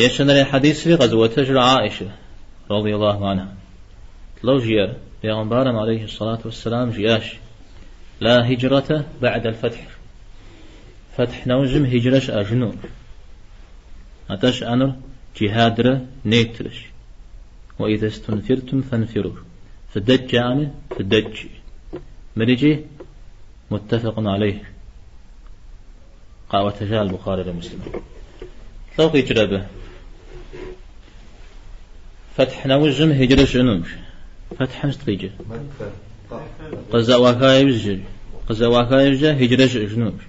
Ещанэрей хьэдисри къэзыӏуэтэжыр Аишэ, رضي الله عنها. Лӏо жиӏэр, Бегъымбарым عليه الصلاة والسلام жиӏащ, لا هجرة بعد الفتح. Фэтхь нэужьым хиджрэ щыӏэжынукъым. Атӏэ щыӏэнур джихадрэ нетрэщ. وإذا استنفرتم فانفروا. Фыдэкӏ жаӏэми, фыдэкӏ. Мырикӏи متفق عليه. Къаӏуэтэжа Аль-Бухарирэ Муслимрэ. Лӏо къикӏрэ абы? Фэтхь нэужьым хиджрэ щыӏэнукъым. Фэтхьым сыт къикӏыр? Къызэӏуаха иужькӏэ. Къызэӏуаха иужькӏэ хиджрэ щыӏэжынукъым.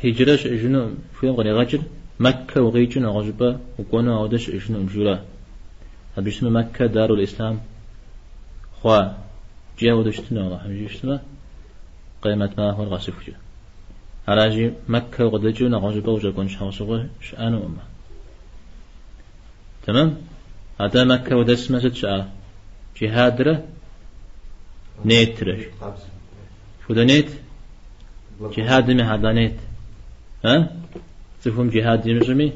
Хиджрэ щыӏэжынукъым. Жыхуиӏэм къригъэкӏыр Мэккэ укъикӏыу нэгъуэщӏыпӏэ укӏуэну ауэдэ щыӏэжынукъым жиӏэура. Абы щытмэ Мэккэ دار الإسلام хъуа. Икӏи ауэдэ щытыну Алыхьым жиӏэу щытмэ, къемэт махуэр къэсыхукӏэ. Аращи, Мэккэ укъыдэкӏыу нэгъуэщӏыпӏэ ущӏэкӏуэн щхьэусыгъуэ щыӏэнукъым. Тэмэм? Атӏэ Мэккэ удэсмэ сыт щыӏэ? Джихадрэ нетрэ. Сыт хуэдэ нет? Джихадым ехьэлӏа нет. А? Цӏыхум джихад имыщӏми,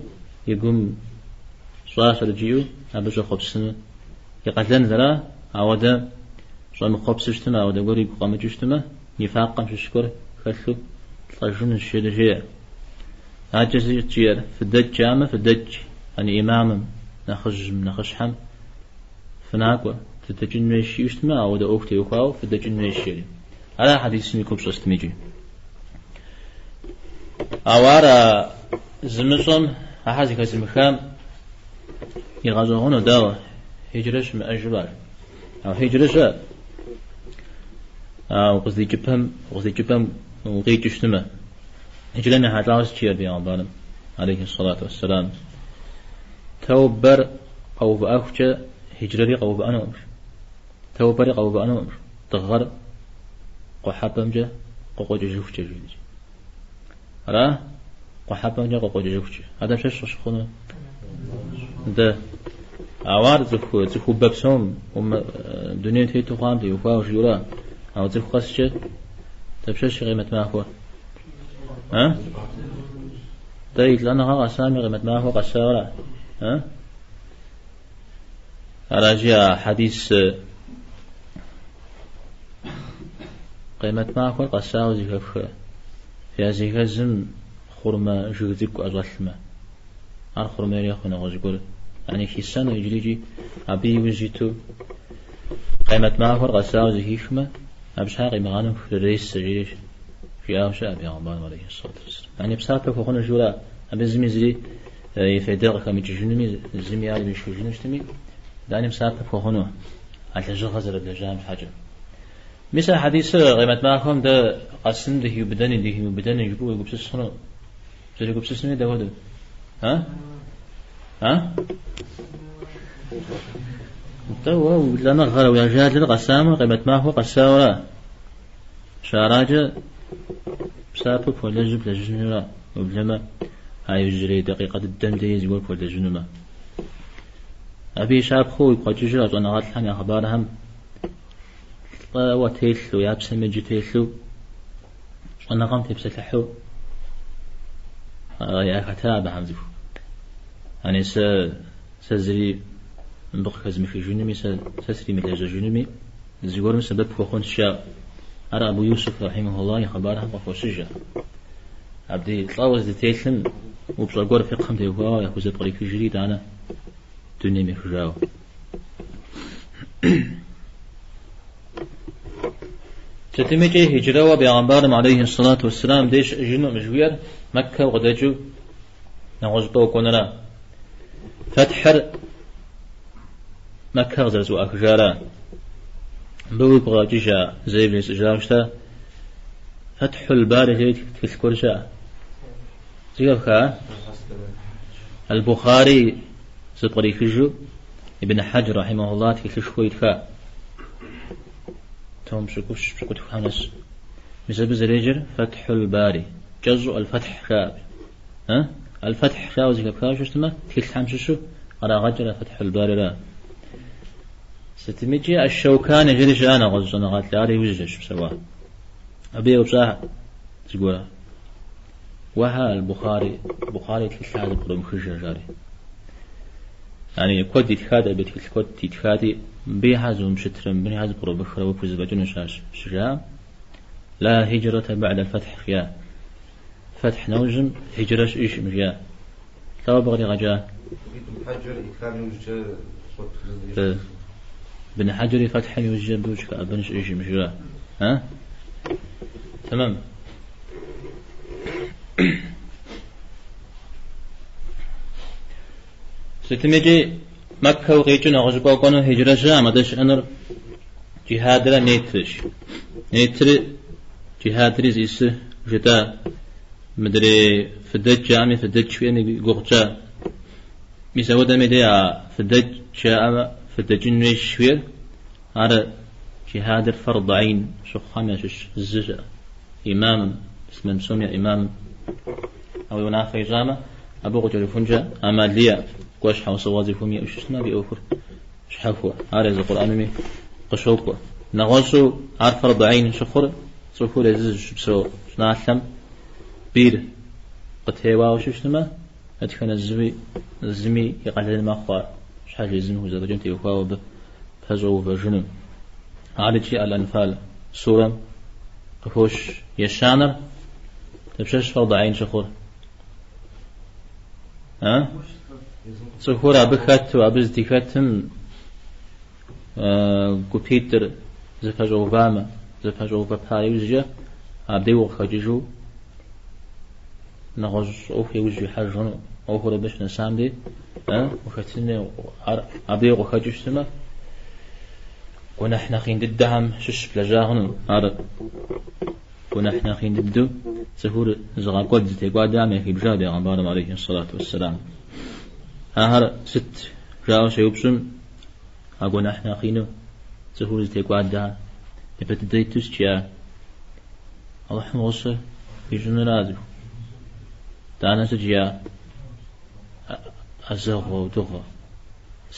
и гум щӏащ ар жиӏэу, абы щӏэхъуэпсыну и къалэн зэра, ауэдэ щӏэмыхъуэпсу щытмэ, ауэдэ гуэр игу къэмыкӏыу щытмэ, нифакъым щыщ гуэр хэлъу лӏэжынущ, жери жеӏэ. Адэкӏэ сыт жиӏэр? Фыдэкӏ жаӏэмэ, фыдэкӏ, ани имамым, нэхъыжьым, нэхъыщхьэм фынакӏуэ, фыдэкӏын хуейщ жиӏэу щытмэ, ауэдэ ӏуэху теухуауэ фыдэкӏын хуейщ, жери. Ара хьэдисым и купщӏэ сытми икӏи. Ауэ ар а зымыщӏэм, ахэр зэхэзымыхам игъэщӏэгъуэну, дауэ, хиджрэ щымыӏэжу ар. Ауэ хиджрэ щыӏэ. А укъыздикӏыпэм, укъыздикӏыпэм укъикӏыу щытмэ. Хиджрэм ехьэлӏауэ сыт жиӏэр бегъымбарым, عليه الصلاة والسلام. Тэубэр къэувыӏэхукӏэ хиджрэри къэувыӏэнукъым. Тэубэри къэувыӏэнукъым. Дыгъэр къухьэпӏэмкӏэ къыкъуэкӏыжыхукӏэ жиӏэри. Ара? Къухьэпӏэмкӏэ къыкъуэкӏыжыхукӏэ. Ар дапщэщ къыщыхъуну? Дэ. Ауэ ар цӏыху, цӏыхубэ псом дунейм тету хъуам теухуауэ жиӏэура? Ауэ цӏыху къэскӏэ дапщэщ и къемэт махуэр? А? Дэ и лӏэныгъэ къэсам и къемэт махуэ къэсауэра? А? Аращи, а хьэдис къемэт махуэр къэсауэ зэхэфхэ, языхэзым хъурмэ жыг цӏыкӏу ӏэщӏэлъмэ, ар хъурмэ ирехъу нэгъуэщӏ гуэр, яни хисэну иджырикӏи абы иужь иту къемэт махуэр къэсауэ зэхихмэ, абы щхьэ къимыгъанэу хрыресэ, жери жиӏауэ щыӏэ бегъымбарым عليه الصلاة والسلام. Яни псапэ хуэхъуну жиӏэура, абы зыми зыри и фейдэ къыхэмыкӏыжынуми, зыми ар имышхыжыну щытми, итӏани псапэ пхуэхъуну а лэжьыгъэ зэрыблэжьам щхьэкӏэ. Мис а хьэдисыр къемэт махуэм дэ къэсыным дыхиубыдэни, дыхимыубыдэни жыпӏэу уегупсыс хъуну. Зэрегупсысми дапхуэдэу? А? А? Нтӏэ уэ уи лӏэныгъэр, уи ажалыр къэсамэ, къемэт махуэ къэсауэра? Щыаракӏэ псапэ пхуэлэжьу блэжьынура? Уеблэмэ, а иужьрей дакъикъэ дыдэм деи зыгуэр пхуэлэжьынумэ. Абы и щапхъэу уигу къэкӏыжыр а щӏэныгъэлӏхэм я хъыбархэм лӏэуэ телъу, я псэм иджы телъу, щӏэныгъэм тепсэлъыхьу яхэта абыхэм цӏыху. Ани сэ сэ зыри мыбы къыхэзмыхыжынуми, сэ сэ сримылэжьэжынуми, зыгуэрым сэбэп хуэхъунщ жаӏэу. Ар Абу Юсуф رحمه الله и хъыбархэм къыхощыж. Абдей лӏэуэ здытелъым упщӏэ гуэр фикъхым теухуауэ яхузэпкърихыжри итӏанэ дунейм ехыжауэ. Сытымикӏи хиджрэуэ бегъымбарым عليه الصلاة والسلام дей щыӏэжынукъым жыхуиӏэр Мэккэ укъыдэкӏыу нэгъуэщӏыпӏэ укӏуэнра. Фэтхьыр Мэккэ къызэрызэӏуахыжара. Мыбы уигу къэкӏыжа зэи бжесӏэжауэ щыта Фэтхьул-Бари жери тхылъ гуэр щыӏэ. Зэхэфха? Аль-Бухари зэпкърихыжу Ибн Хьэджэр رحمه الله тхылъышхуэ итха. Том пщӏыкӏущ, пщӏыкӏутхухэм нэс. Мис абы зэреджэр Фэтхьул-Бари. Кӏэщӏу Аль-Фэтхь жаӏэ. А? Аль-Фэтхь жаӏэу зэхэпхауэ щытмэ, тхылъхэм щыщу кърагъэкӏыр а Фэтхьул-Барира. Сытымикӏи Аш-Шэукани жери щыӏа нэгъуэщӏ щӏэныгъэлӏ, ар иужькӏэщ псэуа. Абы еупщӏа зыгуэр. Уэ хьэ Аль-Бухари, Бухари тхылъхэр зэпкърымыхыжрэ, жари. Яни куэд итхат, абы тхылъ куэд итхати, мыбы щхьэ зумыпщытрэ, мыбы щхьэ зэпкърымыхрэ, уэ пхузэфӏэкӏынущ ар щыжаӏэм. Ла хиджрэтэ ба'дэ аль-фэтхь, жиӏа. Фэтхь нэужьым хиджрэ щыӏэжкъым, жиӏа. Лӏо абы къригъэкӏа? Ибн Хьэджэр итхам иужькӏэ щӏэптхыжын. Ибн Хьэджэр и фэтхьым иужькӏэ абы ущыхэӏэбэн щыӏэжкъым, жиӏа. А? Тэмэм. Сытым икӏи Мэккэ укъикӏыу нэгъуэщӏыпӏэ укӏуэну хиджрэ щыӏэм, атӏэ щыӏэнур джихадрэ нетрэщ. Нетри джихадри зиӏысыр жытӏа. Мыдрей фыдэкӏ жаӏэми фыдэкӏ жиӏэм и гугъу тщӏа. Мис ауэдэм и дей а фыдэкӏ жаӏэмэ фыдэкӏын хуейщ жиӏэр, ар джихадыр фэрд айн щыхъухэм ящыщ зы щыӏэ. Имамым, муслъымэн псом я имамым ауэ унафэ ищӏамэ, абы укъыкӏэрыхункӏэ ӏэмал иӏэ, кӏуэ щхьэусыгъуэ цӏыхум иӏэу щытмэ, абы и ӏуэхур щхьэхуэ, ар езы Къурӏэнми къыщокӏуэ. Нэгъуэщӏу ар фэрд айн щыхъур цӏыхур езы зыщыпсэу щӏыналъэм бийр къытеуауэ щытмэ, дэтхэнэ зыуи зыми и къалэн мэхъу ар, щхьэж езым хузэфӏэкӏым теухуауэ абы пэщӏэувэжыну. Ар икӏи Аль-Анфал сурэм къыхощ. Ещанэр дапщэщ фэрд айн щыхъур? А? Цӏыхур абы хэту, абы здыхэтым гупитӏыр зэпэщӏэувамэ, зэпэщӏэувэпа иужькӏэ абдей укъыхэкӏыжу нэгъуэщӏ ӏуэху иужь уихьэж хъуну. ӏуэхур абы щынэсам дей, ухэтыну ар абдей укъыхэкӏыу щытмэ, гуэныхь нэхъ ин дыдэхэм щыщ блэжьа хъуну. Ар гуэныхь нэхъ ин дыдэу цӏыхур зыгъэкӏуэд зытекӏуадэхэм яхибжа бегъымбарым алейхи сэлату уэсселам. Ахэр сыт жаӏэу щеупщӏым, а гуэныхь нэхъ ину цӏыхур зытекӏуадэхэр япэ дыдэ иту сыт жиӏа? Алыхьым гъусэ хуищӏынра цӏыху. Итӏанэ сыт жиӏа? ӏэзэгъуэ, удыгъэ,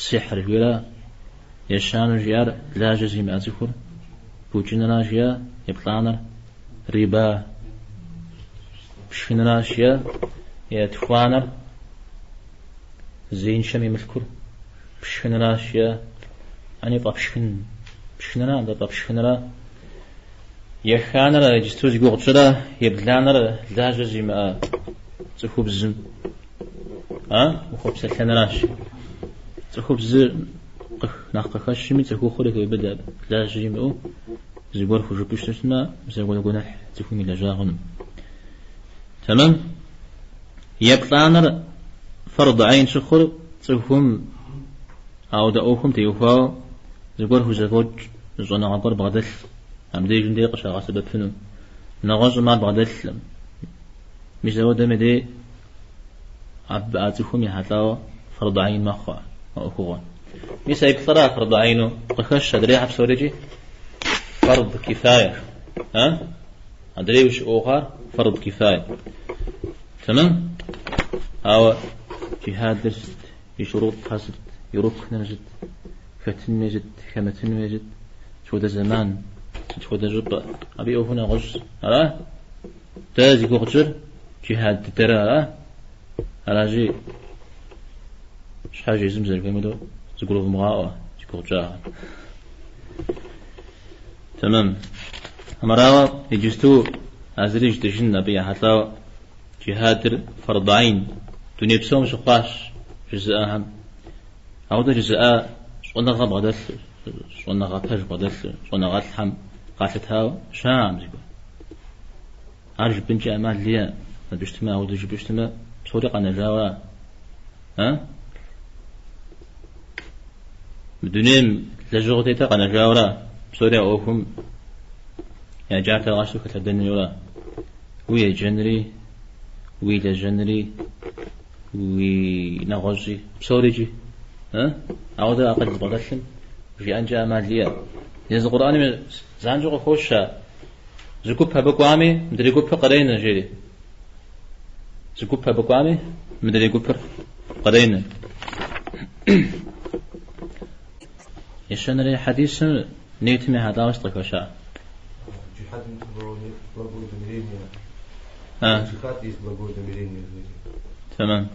сихьыр жиӏэра? Ещанэу жиӏар лажьэ зимыӏэ цӏыхур букӏынра жиӏа, еплӏанэр риба пшхынра жиӏа, етхуанэр зеиншэм и мылъкур пшхынра жиӏа, ани фӏэпшхын, пшхынра, атӏэ фӏэпшхынра. Еханэр иджысту зи гугъу тщӏыра, ебланэр лажьэ зимыӏэ цӏыхубзым а ухуэпсэлъэныращ. Цӏыхубзыр нэхъ къыхэщми, цӏыхухъури хеубыдэ абы. Лажьэ имыӏэу зыгуэр хужыпӏэу щытмэ, мис апхуэдэ гуэныхь цӏыхум илэжьа хъуну. Тэмэм. Еплӏанэр фэрд айн щыхъур цӏыхум ауэдэ ӏуэхум теухуауэ зыгуэр хузэфӏокӏ, щӏэныгъэ гуэр бгъэдэлъ, абдежым дей къыщагъэсэбэпыну. Нэгъуэщӏым ар бгъэдэлъым. Мис ауэдэм и дей абы а цӏыхум ехьэлӏауэ фэрд айн мэхъу а ӏуэхугъуэр. Мис а иплӏыра фэрд айну къыхэщ адрейхэр псорикӏи фэрд кифае. А? Адрей ущыӏуэу хъуар фэрд кифае. Тэмэм? Ауэ джихадыр сыт, и шурутхэр сыт, и рукныр сыт, хэтын хуей сыт, хэмытын хуей сыт, сыт хуэдэ зэман, сыт хуэдэ щӏыпӏэ, абы и ӏуэхур нэгъуэщӏ. Ара? Дэ зи гугъу тщӏыр джихад дыдэра, ара? Аращи, щхьэж езым зэрыхуейм хуэдэу зыгурывмыгъаӏуэ зи гугъу тщӏахэр. Тэмэм. Армырауэ иджысту а зыри жытӏэжын абы ехьэлӏауэ джихадыр фэрд айн дуней псом щыхъуащ жызыӏэхэм. Ауэдэ жызыӏа щӏэныгъэ бгъэдэлъу, щӏэныгъэ пэж бгъэдэлъу, щӏэныгъэлӏхэм къалъытауэ щыӏэкъым зыгуэр. Ар жыпӏэнкӏэ ӏэмал иӏэ, абы щытмэ, ауэдэ жыпӏэу щытмэ, псори къэнэжауэ ара? А? Мы дунейм лэжьыгъэу тетыр къэнэжауэ ара? Псори а ӏуэхум я джатэр къащтэу хэлъэдэн хуейуэ ара? Уи еджэнри, уи лэжьэнри, уи нэгъуэщӏи, псорикӏи. А? Ауэдэ акъыл зыбгъэдэлъым жиӏэнкӏэ ӏэмал иӏэ. Езы Къурӏэным занщӏэу къыхощ ар. Зы гуп абы кӏуами, мыдрей гупыр къренэ, жери. Зы гуп абы кӏуами, мыдрей гупыр къренэ. Ещанэрей хьэдисым нетым ехьэлӏауэ сыт къыхэща? Джихадым благое намерение. А. Джихад есть благое намерение в мире. Тэмэм.